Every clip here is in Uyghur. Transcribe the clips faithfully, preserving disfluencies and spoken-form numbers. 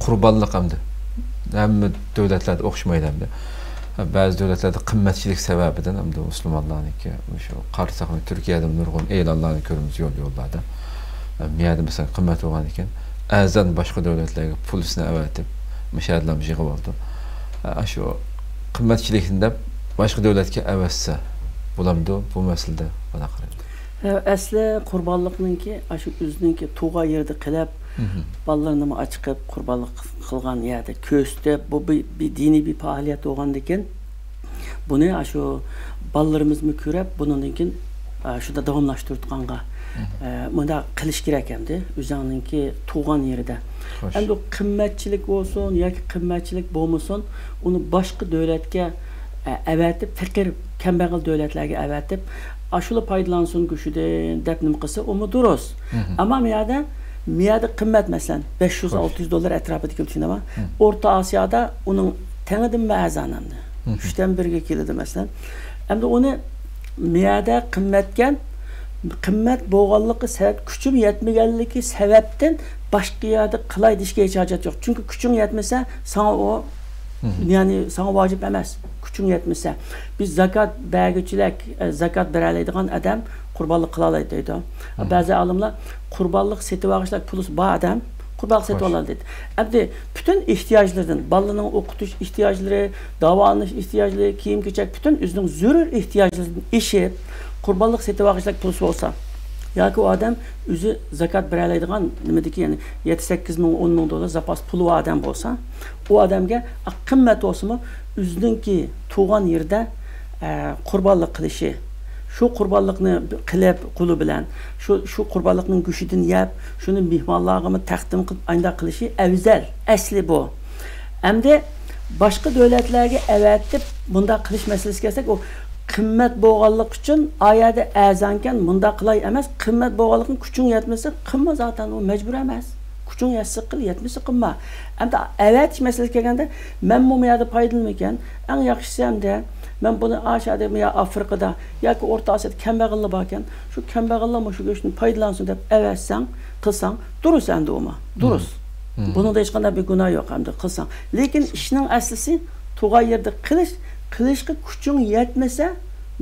قۇربانلىق ئەمدى ھەممە دۆلەتلەردە ئوخشىمايدۇ ئەمدى. بەزى دۆلەتلەردە قىممەتچىلىك سەۋەبىدىن ئەمدى مۇسۇلمانلارنىڭكى، شۇ قارىساقمۇ تۈركىيەدە نۇرغۇن ئېلانلارنى كۆرىمىز يول يوللاردا. بۇ يەردە مەسىلەن قىممەت بولغاندىكىن ئەرزان باشقا دۆلەتلەرگە پۇل ئۈستىنى ئەۋەتىپ مۇشۇ يەردىلەرمۇ يىغىۋالىدۇ. شۇ قىممەتچىلىكنى دەپ باشقا دۆلەتكە ئەۋەتسە بولامدۇ؟ بۇ مەسىلىدە قانداق قارايدۇ؟ ھە، ئەسلى قۇربانلىقنىڭكى ئاشۇ ئۆزىنىڭكى تۇغان يېرىدە قىلىپ، بالىلىرىنىمۇ ئاچىقىپ قۇربانلىق قىلغان يەردە كۆرسىتىپ، بۇ بىر، بىر دىنىي بىر پائالىيەت بولغاندىكىن، بۇنى ئاشۇ بالىلىرىمىزمۇ كۆرۈپ، بۇنىڭدىن كېيىن، ئا، شۇنداق داۋاملاشتۇرۇۋاتقانغا، ئە، مۇنداق قىلىش كېرەك ئەمدى، ئۆزۈڭنىڭكى تۇغان يېرىدە. خوش. ئەمدى ئۇ قىممەتچىلىك بولسۇن ياكى قىممەتچىلىك بولمىسۇن، ئۇنى باشقا دۆلەتكە، ئە، ئەۋەتىپ، پېقىر، كەمبەغەل دۆلەتلەرگە ئەۋەتىپ، ئاشۇلا پايدىلانسۇن گۆشىدىن دەپ نېمە قىلسا، ئۇمۇ دۇرۇس. ئەمما مۇ يەردە، مۇ يەردە قىممەت، مەسىلەن، بەش يۈز، خوش. ئالتە يۈز دوللار ئەتراپىدىكى بىر تىيىن بار. ئورتا ئاسىيادا ئۇنىڭ تەڭىدىنمۇ ئەرزان ئەمدى. ئۈچتىن بىرگە كېلىدۇ، مەسىلەن. ئەمدى ئۇنى مۇ يەردە قىممەتكەن، قىممەت بولغانلىقى سەۋەب، كۈچۈم يەتمىگەنلىكى سەۋەبتىن باشقا يەردە قىلاي دېيىشكە ھېچ ھاجەت يوق. چۈنكى كۈچۈڭ يەتمىسە، ساڭا ئۇ، يەنى ساڭا ۋاجىپ ئەمەس. كۈچۈڭ يەتمىسە. بىز زاكات بەرگۈچىلەر، ئە، زاكات بېرەلەيدىغان ئادەم قۇربانلىق قىلالايدۇ دەيدۇ. بەزى ئالىملار قۇربانلىق سېتىۋالغۇچىلار پۇلى بار ئادەم قۇربانلىق سېتىۋالىدۇ دەيدۇ. ئەمدى پۈتۈن ئېھتىياجلىرىدىن، بالىنىڭ ئوقۇتۇش ئېھتىياجلىرى، داۋالىنىش ئېھتىياجلىرى، كىيىم-كېچەك، پۈتۈن ئۆزىنىڭ زۆرۈر ئېھتىياجلىرىدىن ئېشىپ، قۇربانلىق سېتىۋالغۇچىلار پۇلى بولسا، ياكى ئۇ ئادەم ئۆزى زاكات بېرەلەيدىغان نېمىدىكى، يەنى يەتتە، سەككىز مىڭ، ئون مىڭ دوللار زاپاس پۇلى بار ئادەم بولسا، ئۇ ئادەمگە قىممەت بولسىمۇ، ئۆزىنىڭكى تۇغان يېرىدە، ئە، قۇربانلىق قىلىشى، شۇ قۇربانلىقنى قىلىپ، قولى بىلەن، شۇ، شۇ قۇربانلىقنىڭ گۆشىدىن يەپ، شۇنى مېھمانلارغىمۇ تەقدىم قىلىپ، ئانداق قىلىشى ئەۋزەل، ئەسلى بۇ. ئەمدى باشقا دۆلەتلەرگە ئەۋەتىپ، بۇنداق قىلىش مەسىلىسىگە كەلسەك، ئۇ قىممەت بولغانلىقى ئۈچۈن، ئا يەردە ئەرزانكەن، مۇنداق قىلاي ئەمەس، قىممەت بولغانلىقى، كۈچۈڭ يەتمىسە، قىلما زاتەن، ئۇ مەجبۇر ئەمەس. كۈچۈڭ يەتسە قىل، يەتمىسە قىلما. ئەمدى ئەۋەتىش مەسىلىسىگە كەلگەندە، مەنمۇ مۇ يەردە پايدىلىنىمىكەن؟ ئەڭ ياخشىسى ئەمدى مەن بۇنى ئاشۇ يەردە يا ئافرىقىدا ياكى ئورتا ئاسىيادا كەمبەغەللەر باركەن، شۇ كەمبەغەللەر مۇشۇ گۆشتىن پايدىلانسۇن دەپ ئەۋەتسەڭ، قىلساڭ، دۇرۇس ئەمدى ئۇمۇ. دۇرۇس. بۇنىڭدا ھېچقانداق بىر گۇناھ يوق ئەمدى قىلساڭ. لېكىن ئىشنىڭ ئەسلىسى تۇغان يېرىدە قىلىش، قىلىشقا كۈچۈڭ يەتمىسە،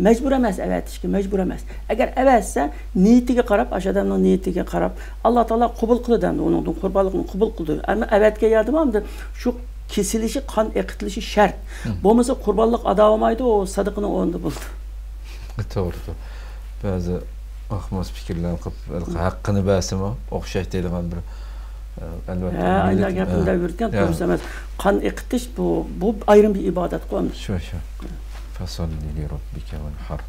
مەجبۇر ئەمەس ئەۋەتىشكە، مەجبۇر ئەمەس. ئەگەر ئەۋەتسە، نىيىتىگە قاراپ، ئاشۇ ئادەمنىڭ نىيىتىگە قاراپ، ئاللا تائالا قوبۇل قىلىدۇ ئەمدى ئۇنىڭدىن قۇربانلىقنى قوبۇل قىلىدۇ. ئەمما ئەۋەتكەن يەردىمۇ ئەمدى شۇ كېسىلىشى، قان ئېقىتىلىشى شەرت. بولمىسا قۇربانلىق ئادا بولمايدۇ، ئۇ سادىقىنىڭ ئورنىدا بولىدۇ. توغرىدۇر. بەزى ئاقماس پىكىرلەرنى قىلىپ، ھەققىنى بەرسىمۇ ئوخشاش دەيدىغان بىر، ئە، ئەلۋەتتە، ھە، ئانداق مىللەت-، گەپنى دەپ يۈرگەن، ھە، دۇرۇس ئەمەس. قان ئېقىتىش بۇ، بۇ ئايرىم بىر ئىبادەتقۇ ئەمدى. شۇ، شۇ. فَصَلِّ لِرَبِّكَ وَانْحَرْ.